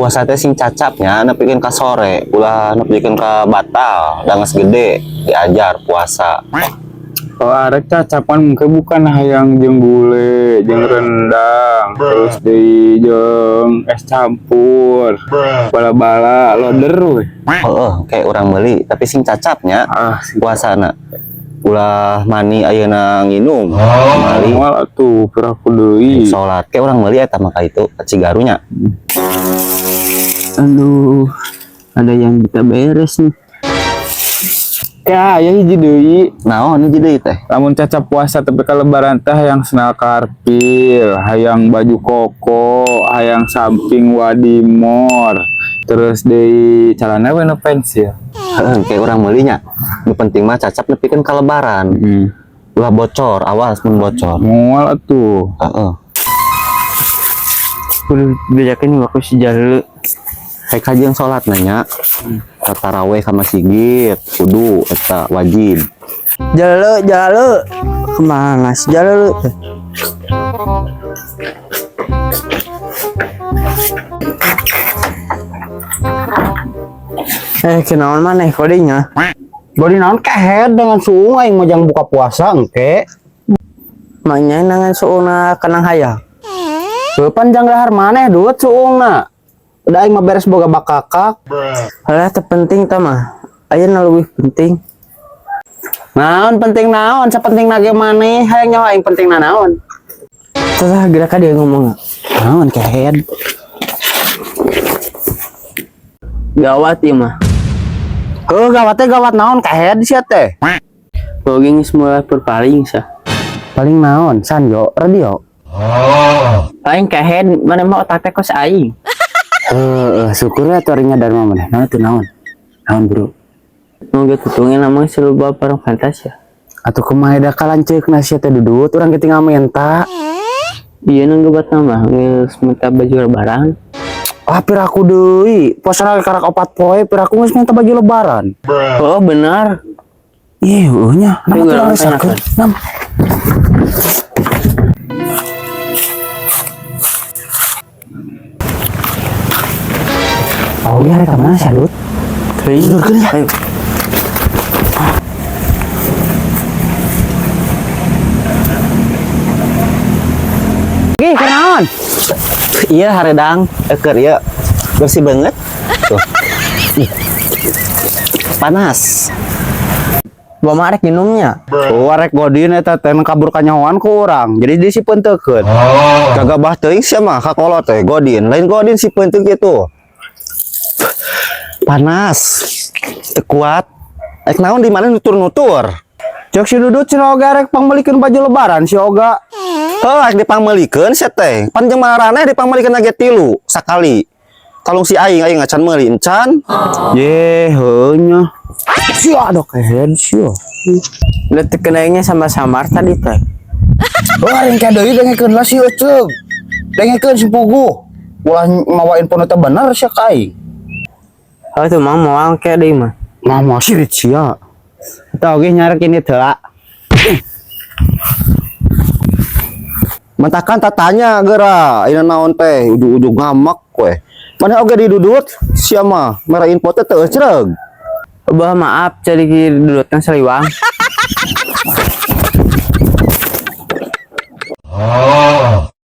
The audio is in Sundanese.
Puasa teh sing cacapnya nepikeun ka sore, ulah nepikeun ka batal, da geus gede diajar puasa. Kalau arek cacapan mungkin bukan hayang jeung gule, jeung rendang, terus deui jeung es campur, bala-bala, loder we. Heeh, kayak urang meuli, tapi sing cacapnya Ah, sing puasana. Ulah mani ayeuna nginum, mali moal atuh piraku deui. Salat. Kayak urang meuli eta mah ka itu ka Cigarunya. Aduh, ada yang kita beres nih. Ya, aya hiji deui. Naon hiji deui teh? Lamun cacap puasa tapi ka lebaran teh hayang sendal karpil, hayang baju koko, hayang samping wadimor, terus deui calana we nu pensil. Heeh, kayak urang meulinya. Nu penting mah cacap nepikeun ka lebaran. Ulah bocor, awas mun bocor. Moal atuh. Heeh. Kudu bedakan waktu si Jalil. Kayak kajian sholat nanya. Taraweh ka masjid, kudu eta wajib. Jalil, Jalil. Kemana si Jalil? Eh, kenaon maneh kodenya? Bari naon kehed dengan suung aing mah jang buka puasa engke. Maknya nangan suuna kenang hayang. Heuh panjang dahar maneh duit suungna. Udah aing mah beres boga bakakak. Halah teu penting tah mah. Ayeuna leuwih penting. Naon penting naon, sapenting nage maneh hayang nyawa aing penting naon. Tah gerak dia ngomong. Naon kehed. Gawat ieu mah. Heuh gawat teh gawat naon kehed sia teh. Bogi geus mulai berpaling sah. Paling naon sanjo radio. Paling kehed mana mah otak teh kos aing. Heeh, syukur ya tuh nyadar mah maneh. Naon tuh naon? Naon bro? Mau ge tutungin namanya seluba parang fantas ya. Atuh kumaha da kalanceukna sia teh dudut urang ge tinggal menta. Iya nang gebat mah geus minta baju lebaran. Ah piraku deui, puasana karak 4 poe, piraku geus minta baju lebaran. Oh benar. Ih, heueuh nya. Nama Ayo, tuh urang orang tanyakan. Nam. Oh, iya, rek mana sih, Dut? Tidurkeun ya. Ayo. Gih, kunaon? Iya haredang, eker ieu bersih banget. Tuh. Ih. Panas. Bawa mah arek minumnya. Oh, arek godin eta teh kabur kanyahoan ku urang. Jadi disipeuntekeun. Gagabah teuing sia mah kakolot teh godin. Lain godin si penting kitu. Panas. Teu kuat. Ek naon di mana nutur-nutur? Cek si Dudut cenah oga rek pangmeulikeun baju lebaran si oga. Heuh, rek dipangmeulikeun sia teh. Pan jeung maraneh dipangmeulikeun ge 3 sakali. Kalung si aing aing ngacan meuli encan. Ye, heueuh nya. Sia aduh kehed sia. Udah terkenanya sama samar tadi teh. Oh, aing ka deui dengekeun lah si Uceug. Dengekeun si Puguh. Ulah mawa info nu teu bener sia ka aing. Oh tuh mang moal kayak deui mah. Mah moal sirit sia. Eta oge nyarek ini teh. Mentakan tatanya geura, ayeuna naon teh ujug-ujug ngamek we. Mana oge didudut sia mah mere info teh teu ecreug. Bah maaf jadi dudutna saliwang.